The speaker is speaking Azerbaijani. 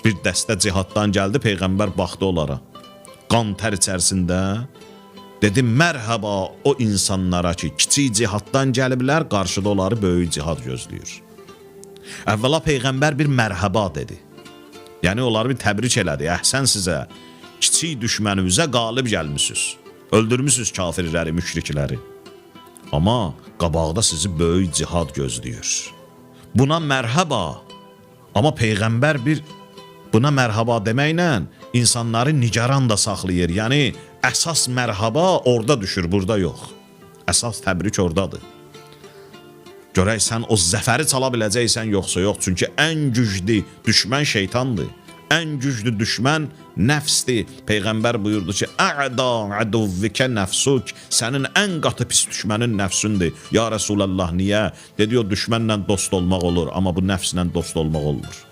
Bir dəstə cihaddan gəldi, peyğəmbər baxdı onlara. Qan tər içərisində dedi mərhəba o insanlara ki, kiçik cihaddan gəliblər, qarşıda onları böyük cihad gözləyir. Əvvəla peyğəmbər bir mərhəba dedi. Yəni onları bir təbrik elədi. Əhsən sizə. Kiçik düşmənimizə qalib gəlmisiniz. Öldürmüsünüz kafirləri, müşrikləri. Amma qabaqda sizi böyük cihad gözləyir. Buna mərhəba. Amma peyğəmbər bir buna mərhaba deməklə insanları nigaran da saxlayır. Yəni əsas mərhaba orada düşür, burada yox. Əsas təbrik oradadır. Görək sən o zəfəri çala biləcəksən yoxsa yox. Çünki ən güclü düşmən şeytandır. Ən güclü düşmən nəfsdir. Peyğəmbər buyurdu ki, "Ə'da aduvvike nəfsuk." Sənin ən qatı pis düşmənin nəfsündir. Ya Rəsulallah niyə? Dedi o düşmənlə dost olmaq olur, amma bu nəfslə dost olmaq olmur.